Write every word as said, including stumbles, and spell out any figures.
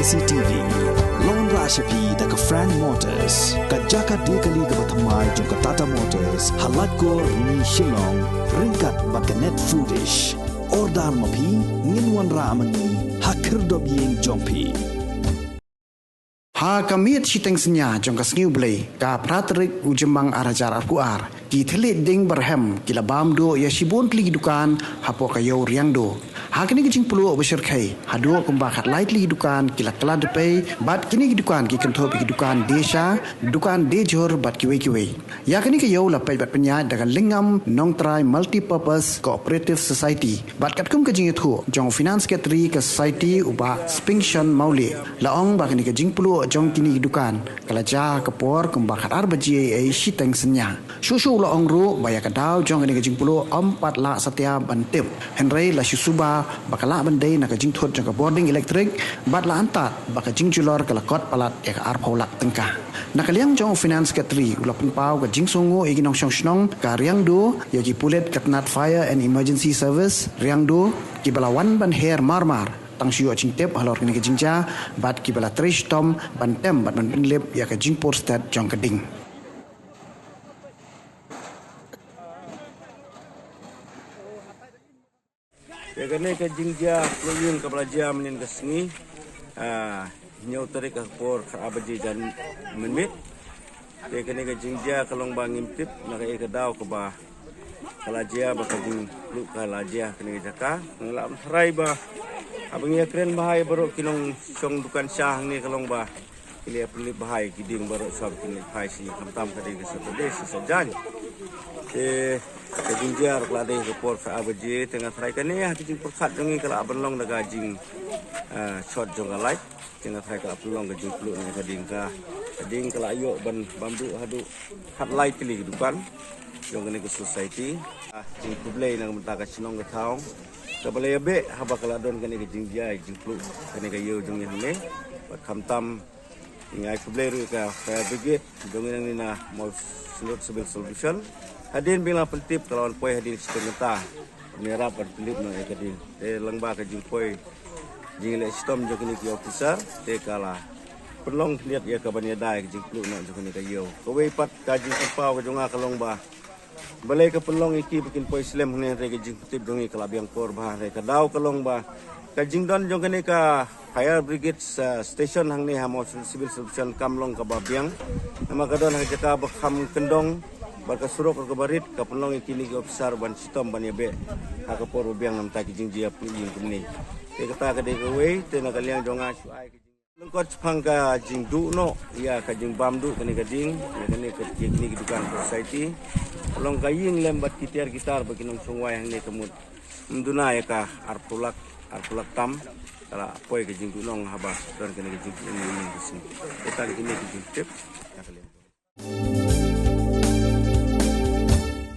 C T V. Long ra sha phi da ka Frank Motors, ka jaka de kali kaba thymmai jong ka Tata Motors, ha Laitkor, Ni Shillong, ryngkat bad ka Net Foodish. Order ma phi, ngin wanrah ma ngi ha khyrdop ïing jong phi. Ha ka miet shiteng synñia jong ka Sngi U Blei, ka phra tarik u Jymmang ar hajar arphew ar, ki thylliej ding barhem ki la bam duh ïa shibun tylli ki dukan hapoh ka ïew Riangdo. Ha kane ka jingpluh ba shyrkhei, haduh kumba khatlai tylli ki dukan ki la kylla dpei, bad kine ki dukan ki kynthup ïa ki dukan die sha, dukan die jhur bad kiwei kiwei. Ïa kane ka ïew la peit bad pynïaid da ka Lyngngam Nongtrai Multipurpose Cooperative Society. Bad katkum ka jingïathuh jong u Finance Secretary ka Society, u Bah Spingshon Mawlieh, la ong ba kane ka jingpluh jong kine ki dukan ka la jia ha ka por kumba khatar baje ei ei shiteng synñia. Shuh shuh u la ong ruh ba ïa ka daw jong kane ka jingpluh ym pat lah satia ban tip, hynrei la shu suba ba ka lah ban dei na ka jingthut jong ka bording elektrik, bad la antad ba ka jingjulor ka la kot palat ïa ka arphew lak tyngka. Na ka liang jong u Finance Secretary, u la pynpaw ka jingsngewnguh ïa ki nongshong shnong ka Riangdo, ïa ki pulit ka tnat Fire and Emergency Service Riangdo, kiba la wan ban her mar mar tang shu ïoh jingtip halor kane ka jingjia, bad kiba la trei shitom ban tem bad ban pynlip ïa ka jingpur stet jong ka ding. Ïa kane ka jingjia pynïing kaba la jia mynhynnin ka sngi, ah, hynñiew tarik ha ka por khatar baje jan mynmiet. Te kane ka jingjia ka long ba ngim tip na kaei ka daw kaba ka la jia ba ka jingpluh ka la jia ha kane ka jaka. Nga la ym tharai ba haba ngi ïakren bha ïa baroh ki nongshong dukan sha hangne ka long ba ki la pynlip bha ïa ki ding baroh shuwa ba kin leit phai sha ngi, khamtam ka dei ka Saturday sha Saitjaiñ. Te ka jingjia ruh ka la dei ha ka por khatar baje, te nga tharai kane ha ka jingpyrkhat jong ngi ka la ban long da ka jing, ah, short jong ka light. Te nga tharai ka la pynlong ka jingpluh na ka ding, ka ding ka la ïoh ban bam duh haduh khatlai tylli ki dukan jong kane ka society. Ah, jingkhublei na ka bynta ka shnong ka thaw kaba la ïabeh haba ka la don kane ka jingjia jingpluh kane ka ïew jong ngi hangne. Bad khamtam ngi ai khublei ruh ïa ka fire brigade jong ngi nangne na Mawsynrut Civil Sub Division. Hadien ba ngi la pyntip ka la wan poi hadien shiteng kynta ban ïarap ban pynlip noh ïa ka ding. Te lyngba ka jingpoi jingleh shitom jong kine ki officer, te ka la pynlong khyndiat ïa ka ban ïada ïa ka jingpluh noh jong kane ka ïew. Kawei pat ka jingpynpaw ka jong nga ka long ba balei ka pynlong ïa ki ba kin poi slem hangne, hynrei ka jingpyntip jong ngi ka la biang por bha, hynrei ka daw ka long ba ka jingdon jong kane ka fire brigade, ah, station hangne ha Mawsynrut Civil Sub Division kam long kaba biang. Namar ka don ha ka jaka ba kham kyndong bad ka surok ruh kaba rit, ka pynlong ïa kine ki officer ban shitom ban ïabeh ha ka por ba biang na bynta ki jingjia pynïing kumne. Te kata ka dei kawei, te na ka liang jong nga shu ai ka jing- Lyngkot shaphang ka jingduh noh ïa ka jingbam duh kane ka ding, ïa kane ka, ïa kine ki dukan ka society. Long ka ïing lem bad ki tiar ki tar ba ki nongshong wai hangne ka mut ym duna ïa ka arphew lak, arphew lak tam. Ka la poi ka jingduh noh haba don kane ka jingduh noh ïa kine ki jingtip. Ïa ka lem.